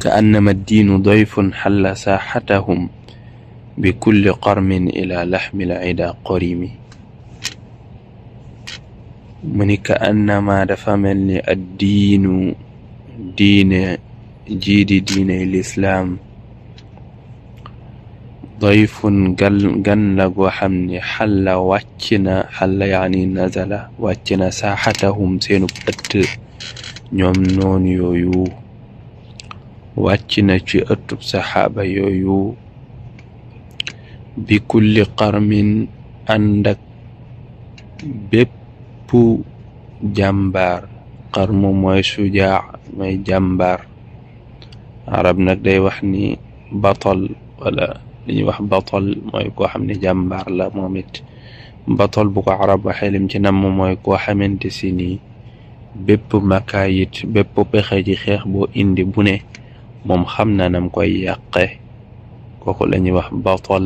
ka annama diinu dayfun xalla saaxatahum bi kulli qarmin ila laxmil ida qorimi mu ni ka annama dafa mel ni addiinu diine jiidi diine lislaam dayfun gan la goo xam ne xalla wàcc na xalla yaani nazala wàcc na saaxatahum seenub ëtt ñoom noonu yooyu wàcc na ci ëttub saxaaba yooyu bi kulli qarmin ànd ak bépp jàmbaar qarmu mooy sujaa mooy jàmbaar arab nag day wax ni batal wala li ñuy wax batal mooy koo xam ne jàmbaar la moom it batal bu ko arab waxee lim ci namm mooy koo xamante si ni bépp makaayit bépp pexe ci xeex boo indi bu ne moom xam na nam koy yàqe kooku la ñuy wax batal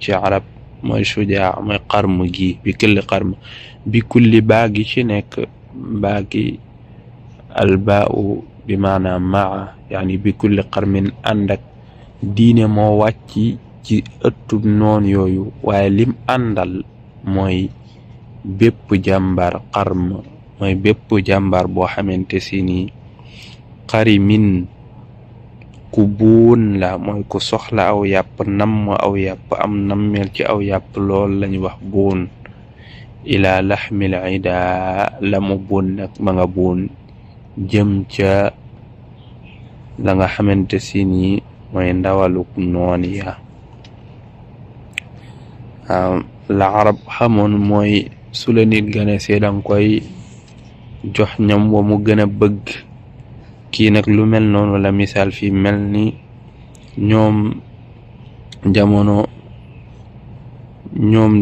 ci arab mooy sujaa mooy qarm gi bi kulli qarm bi kulli baagi ci nekk baagi albaau bi maanaam maa yaani bi kulli qarmin ànd ak diine moo wàcc ci ëttub noon yooyu waaye lim àndal mooy bépp jàmbaar qarm mooy bépp jàmbaar boo xamante si ni qarimin ku buun la mooy ku soxla aw yàpp namm aw yàpp am nammeel ci aw yàpp lool lañu wax buun ila laxmil ida la mu buun nag ma nga buun jëm ca la nga xamante si ni mooy ndawaluk noon ya la arab xamoon mooy su la nit gane see danga koy jox ñam wa mu gën a bëgg kii nag lu mel noonu la misaal fi mel ni ñoom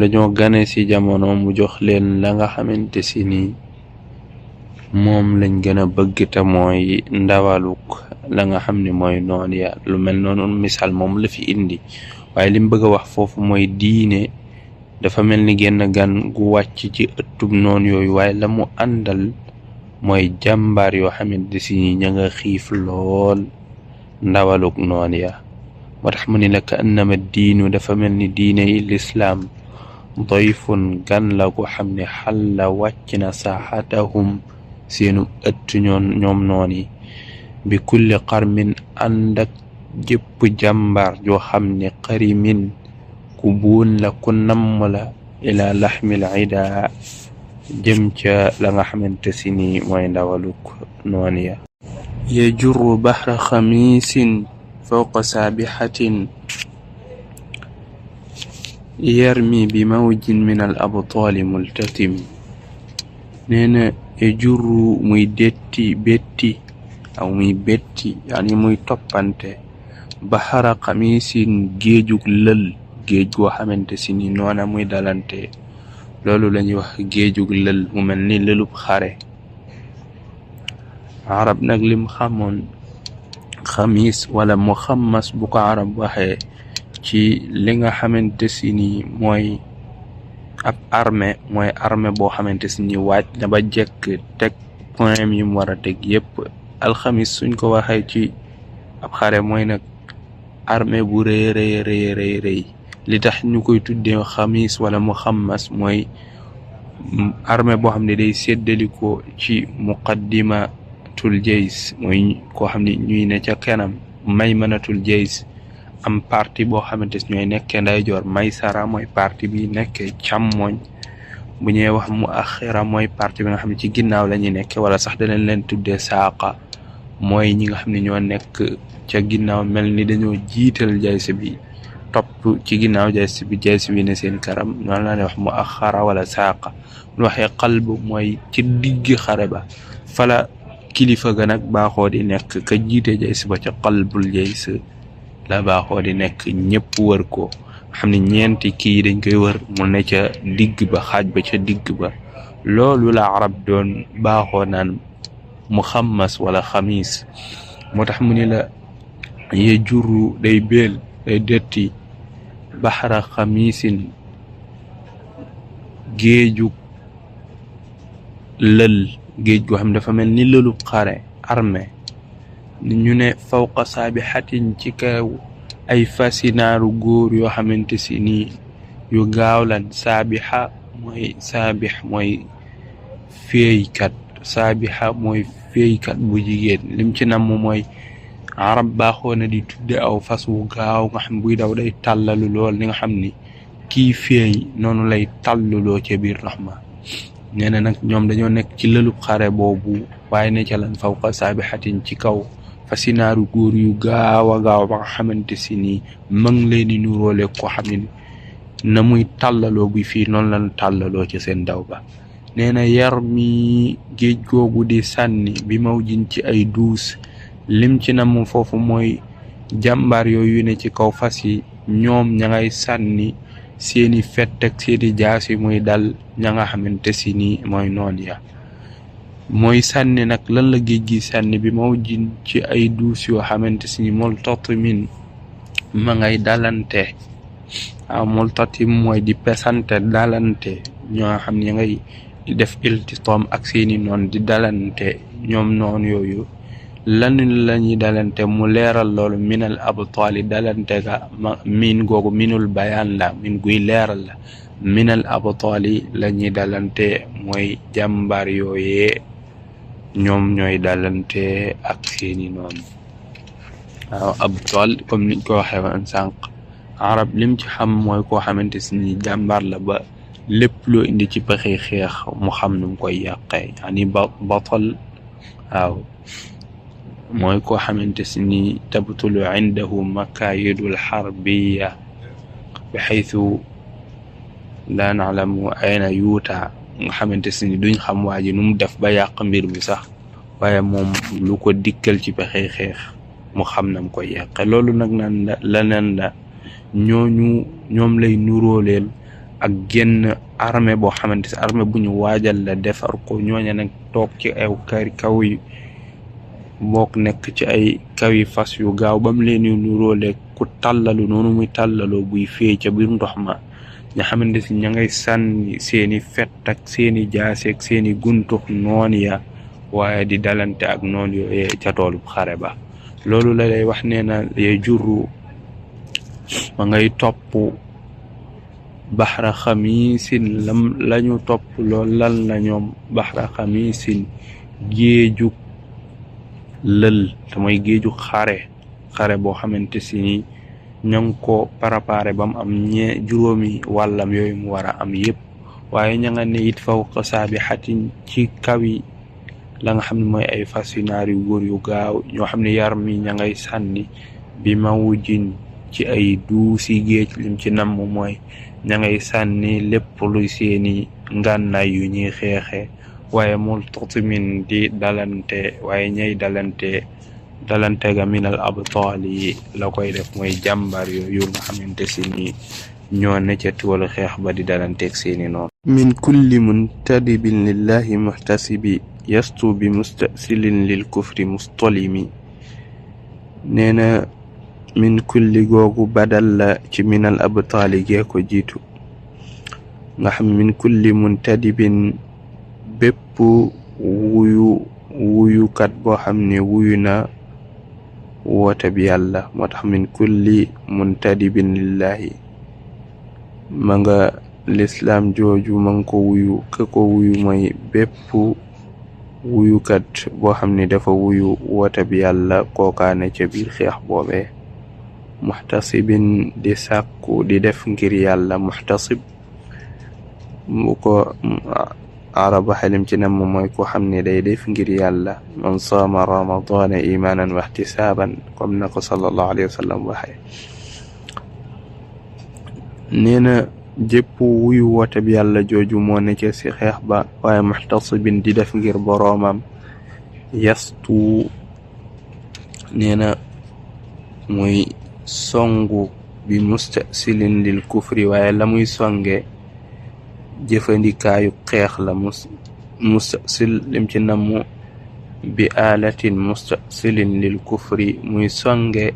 dañoo gane si jamono mu jox leen la nga xamante si ni moom lañ gën a bëgg te mooy ndawaluk la nga xam ne mooy noon ya lu mel noonu misaal moom la fi indi waaye lim bëgg a wax foofu mooy diine dafa mel ni genn gan gu wàcc ci ëttub noon yooyu waaye la mu àndal mooy jàmbaar yoo xamante si ni ña nga xiif lool ndawaluk noon ya moo tax mu ni la ka annama diinu dafa mel ni diine yi lislaam dayfun gan la gu xam ne xalla wàcc na saaxatahum seenu ëtt ñoom noon yi bi kulli qarmin ànd ak jëpp jàmbaar joo xam ne qarimin ku buun la ku namm la ila laxmil ida jëm ca la nga xamante si ni mooy ndawaluk noon ya yajurru bahra xamiisin fawqa saabixatin yarmi bi mawjin min al abtaali multatim nee na yajurru muy betti yaani muy toppante bahra xamiisin géejug lël géej goo xamante si ni noona muy dalante loolu la ñuy wax géejug lël mu mel ni lëlub xare arab nag lim xamoon xamis wala muxammas bu ko arab waxee ci li nga xamante si ni mooy ab armée boo xamante si ni waaj na ba jekk teg point yi mu war a teg yépp alxamis suñ ko waxee ci ab xare mooy nag armée bu rëy li tax ñu koy tuddee xamis wala muxammas mooy armée boo xam ne day séddalikoo ci muqaddimatul jays mooy koo xam ne ñuy ne ca kanam maymanatul jays am parti boo xamante si ñooy nekkee ndeyjoor maysara mooy parti bi nekkee càmmoñ bu ñuy wax mu axira mooy parti bi nga xam ne ci ginnaaw la ñuy nekke wala sax danañ leen tuddee saaqa mooy ñi nga xam ne ñoo nekk ca ginnaaw mel ni dañoo jiital jays bi topp ci ginnaaw jays bi ne seen karam noonu la wax mu axara wala saaqa mu waxee qalb mooy ci digg xare ba fala kilifa ga nag baaxoo di nekk ka jiite jays ba ca qalbul jays la baaxoo di nekk ñëpp wër ko xam ne ñeenti kii dañ koy wër mu ne ca digg ba xaaj ba ca digg ba loolu la arab doon baaxoo naan muxammas wala xamis moo tax mu ni la ye juru day beel day detti baxara xamisin géeju lël géej goo xam dafa mel ni lëlub xare armée ñu ne fawqa saabihatin ci kaw ay fasinaaru góor yoo xamante si nii yu gaaw lan. saabiha mooy saabix mooy féeykat, saabiha mooy féeykat bu jigéen. lim ci namm mooy arab baaxoo na di tudde aw fas wu gaaw nga xam buy daw day tàllalu lool li nga xam ni kii féey noonu lay tàlluloo ca biir ndox ma. nee na nag ñoom dañoo nekk ci lëlub xare boobu waaye ne ca lan fawqa saabihatin ci kaw fasinaaru góor yu gaaw a gaaw ba nga xamante si nii mang leen di nuróole ko xam ne na muy tàllaloo bi fii noonu lañu tàllaloo ci seen daw ba. nee na yar mi géej googu di sànni bi maw jin ci ay duus. lim ci namm foofu mooy jàmbaar yooyu ne ci kaw fas yi ñoom ña ngay sànni seeni fett ak seeni jaasi muy dal ña nga xamante si nii mooy noon ya. mooy sànni nag lan la géej gi sànni bi maw jin ci ay duus yoo xamante si ni multatimin ma ngay dalante. waaw multatim mooy di pesante dalante ñoo xam ne ngay def iltitom ak seeni noon di dalante ñoom noon yooyu. lan lañuy dalante mu leeral loolu minal abtaali dalante ga min googu minul bayaan la min guy leeral la. minal abtaali lañuy dalante mooy jàmbaar yooyee ñoom ñooy dalante ak seeni noonu. waaw abtaal comme niñ ko waxee woon sànq arab lim ci xam mooy koo xamante si ni jàmbaar la ba lépp loo indi ci pexe xeex mu xam nu mu koy yàqee yani batal. waaw mooy koo xamante si ni tabtulu indahu makaayidul xarbiya bi xaytu laa nalamu ayna yuuta nga xamante si ni duñ xam waa ji nu mu def ba yàq mbir mi sax waaye moom lu ko dikkal ci pexe xeex mu xam nam koy yàqe. loolu nag naan la leneen la ñoom lay nuróoleel ak genn armée boo xamante si armée bu ñu waajal la defar ko. ñooña nag toog ci ay kaw yi mook nekk ci ay kawi fas yu gaaw bam leen yu nuróole ku tàllalu noonu muy tàllaloo buy féey ca biir ndox ma nga xamante si ña ngay sànni seeni fett ak seeni jaase ak seeni guntux noon ya waaye di dalante ak noon yooyee ca toolu xare ba. loolu la lay wax nee na yay jurru ma ngay topp baxra xamisin lañu topp lool lan la ñoom baxra xamisin géeju lël te mooy géeju xare boo xamante si ni ña ngi ko préparé ba mu am juróomi wàllam yooyu mu war a am yépp. waaye ña nga ne it fawqa saabihatin ci kawi la nga xam ne mooy ay fasinaar yu góor yu gaaw ñoo xam ne yar mi ña ngay sànni bi mawjin ci ay duusi géej. lim ci namm mooy ña ngay sànni lépp luy seeni ngànnaay yu ñuy xeexe waaye multatimin di dalante waaye ñay dalante ga minal abtaal yi la koy def mooy jàmbar yooyu nga xamante si ni ñoo ne ca toolu xeex ba di dalanteeg seeni noonu. min kulli muntadibin lillahi muhtasibi yastu bi mustasilin lil kufri mustolimi. nee na min kulli googu badal la ci minal abtaali gee ko jiitu nga xam min kulli muntadibin bépp wuyukat boo xam ne wuyu na woote bi yàlla. moo tax min kulli muntadibin lillahi ma nga lislaam jooju ma nga ko wuyu ka ko wuyu mooy bépp wuyukat boo xam ne dafa wuyu woote bi yàlla kookaane ca biir xeex boobee. muxtasibin di sàkku di def ngir yàlla. muxtasib bu ko arab xelim ci nam mooy ko xam ne day def ngir yàlla. man saama ramadana imanan wa ihtisaban comme na ko sallallahu alayhi wa sallam waxee. nee na jëpp wuyu woote bi yàlla jooju moo ne ci si xeex ba waaye muxtasibin di def ngir boroomam. yastu nee na muy songu bi mustasilin lil kufri waaye la muy songe jëfandikaayu xeex la. mustasil lim ci namu bi alatin mustasilin lil kufri muy songe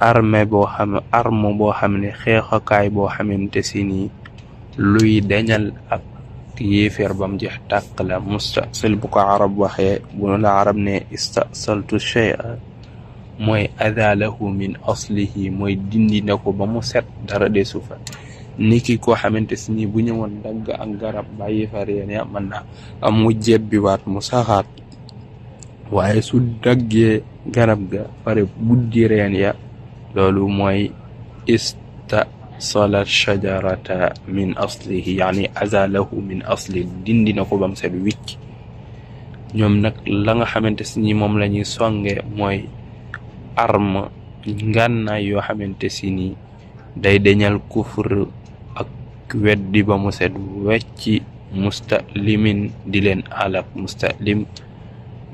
arme boo xam ne xeexakaay boo xamante si ni luy dañal ak yéeféer bam jeex tàq la. mustasil bu ko arab waxee, bu la arab ne istasaltu shay'a mooy adalahu min aslihi, mooy dindi na ko ba mu set, dara desu fa. niki koo xamante si ni bu ñëwoon dagg ak garab bàyyi fa reen ya mën na am mu jebbiwaat mu saxaat, waaye su daggee garab ga pare buddi reen ya, loolu mooy istasala shajarata min aslihi, yani azalahu min asli, dindi na ko bam set wicc. ñoom nag la nga xamante si ni moom la ñuy songe mooy arme, ngànnaay yoo xamante si ni day deñal kufr ak weddi ba mu set wecci mustalimin di leen alak. mustalim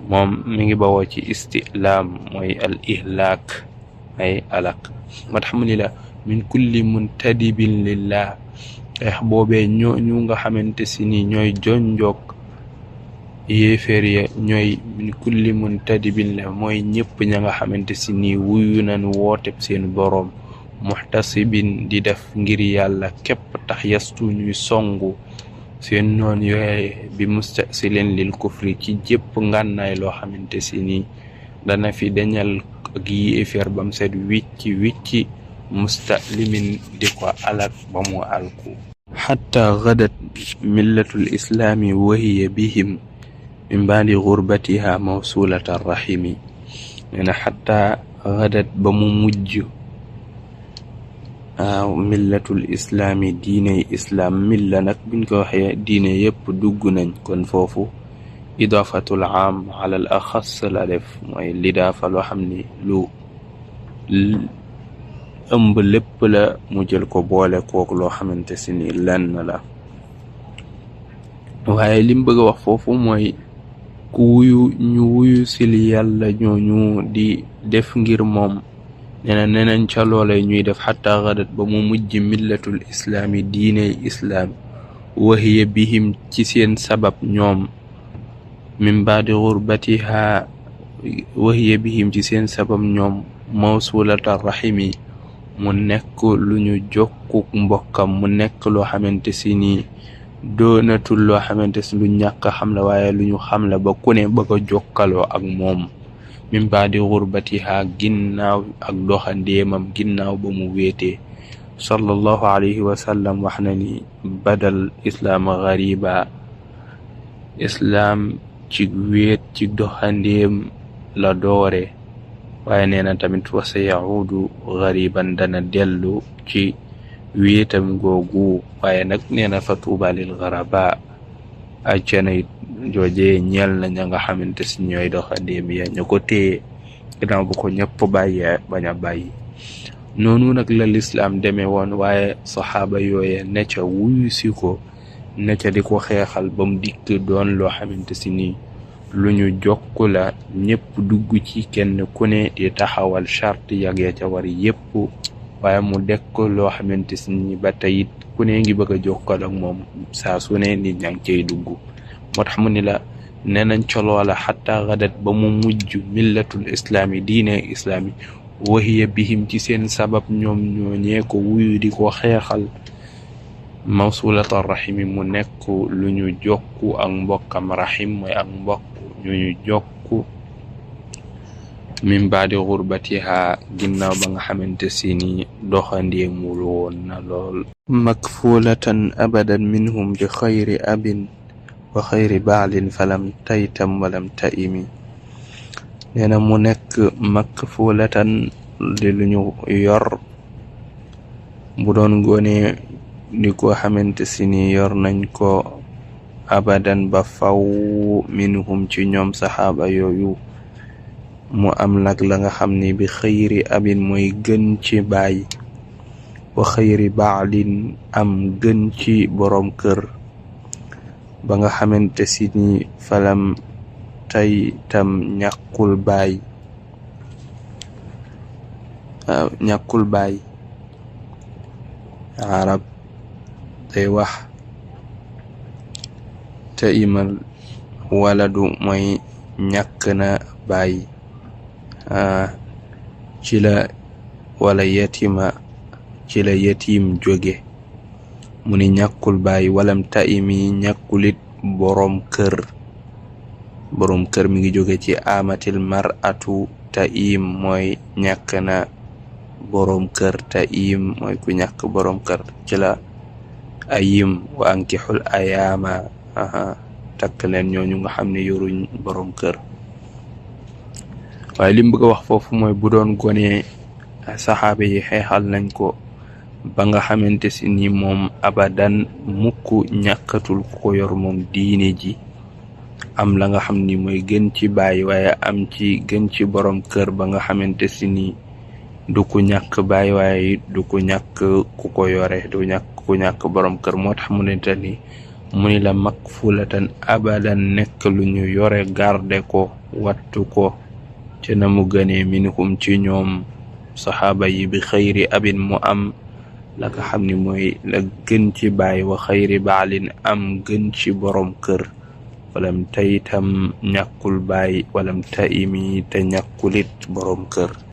moom mi ngi bawoo ci istilaam, mooy al ihlaak, ay alak. moo tax mu ni la min kulli muntadibin lillah, xeex boobee ñooñu nga xamante si ni ñooy jonjoog yéeféer ya, ñooy min kulli muntadibin la mooy ñëpp ña nga xamante si ni wuyu nañu wooteb seen boroom, muxtasibin di def ngir yàlla képp tax, yastu ñuy songu seen noon yooye bi mustasilin lil kufri ci jépp ngànnaay loo xamante si ni dana fi dañal ak yéeféer bam set wicci wicci, mustalimin di ko alak ba mu alku. xatta gadat millatul islaami wahiya bihim min baadi gurbatiha mawsulata rahimi. nee na xatta gadat ba mu mujj millatul islaami diiney islaam. milla nag buñ ko waxee diine yépp dugg nañ, kon foofu idaafatul aam ala al axas la def, mooy lidaafa loo xam ni lu ëmb lépp la, mu jël ko boole kook loo xamante si ni lenn la. waaye lim bëgg a wax foofu mooy ku ñu wuyu sil yàlla ñooñu di def ngir moom, nenañ ca loolay ñuy def. xataa gadat ba mu mujj millatul islaami diiney islaam, wahiya bihim ci seen sabab ñoom, min baadi gurbatiha wahiya bihim ci seen sabab ñoom, mawsulata rahimi mu nekk lu ñu jokkuk mbokkam, mu nekk loo xamante si ni doonatul loo xamante si lu ñàkk xam la, waaye lu ñu xam la ba ku ne bëgg a jokkaloo ak moom. min baadi gurbatiha ginnaaw ak doxandéemam, ginnaaw ba mu wéetee. sallallahu alayhi wa sallam wax na ni badal islaam gariba, islaam ci wéet ci doxandéem la doore, waaye nee na tamit wa sa yahuudu gariban, dana dellu ci wéetam googu. waaye nag nee na fa tuuba lil garaba, ajjana jooje ñeel na ña nga xamante si ñooy doxandéem ya, ñu ko téye ginnaaw bu ko ñëpp bàyyee bañ a bàyyi. noonu nag la lislaam demee woon, waaye saxaaba yooye ne ca wuyu si ko, ne ca di ko xeexal ba mu dikk doon loo xamante si ni lu ñu jokku la, ñëpp dugg ci, kenn ku ne di taxawal charte yag ya ca war yépp, waaye mu dekk loo xamante si ni ba tey it ku ne ngi bëgg a jokkal ak moom, saa su ne nit ñaa ngi cay dugg. moo tax mu ni la nenañ ca loola xataa gadat ba mu mujj millatul islaami diine islaami, wahiya bihim ci seen sabab ñoom ñooñee ko wuyu di ko xeexal, mawsulata rahimi mu nekk lu ñu jokku ak mbokkam. rahim mooy ak mbokk ñu ñu jokku, min baadi gurbatiha ginnaaw ba nga xamante si ni doxandeemul woon na lool. makfulatan abadan minhum bi xayri abin wa xayri baalin falam taytam walam taimi. nee na mu nekk makfulatan di lu ñu yor, bu doon gone ni ko xamante si ni yor nañ ko, abadan ba faw, minhum ci ñoom saxaaba yooyu. mu am nag la nga xam ni bi xayri abin mooy gën ci baay, wa xayri baalin am gën ci boroom kër, ba nga xamante si ni falam tay tam ñàkkul baay. ñàkkul baay arab day wax te imal waladu mooy ñàkk na baay, ci la wala yatima ci la yatim jóge. mu ni ñàkkul baay walam taimi ñàkkulit boroom kër mi ngi jóge ci amatil mar'atu taim mooy ñàkk na boroom kër taim mooy ku ñàkk boroom kër ci la ayim wa ankixul ayaama takk leen ñooñu nga xam ne yoruñ boroom kër. waaye li mu bëgg a wax foofu mooy bu doon gone saxaaba yi xeexal nañ ko ba nga xamante si ni moom abadan mukk ñàkkatul ku ko yor moom diine ji am la nga xam ni mooy gën ci baay waaye am ci gën ci boroom kër ba nga xamante si ni du ku ñàkk baay waaye du ku ñàkk ku ko yore du ku ñàkk boroom kër moo tax mu ne tani mu ni la makfulatan abadan nekk lu ñu yore garde ko wattu ko ci na mu gënee minhum ci ñoom saxaaba yi bi xayri abin mu am la nga xam ni mooy la gën ci baay wa xayri baalin am gën ci boroom kër walam tayitam ñàkkul baay walam taimi te ñàkkulit boroom kër.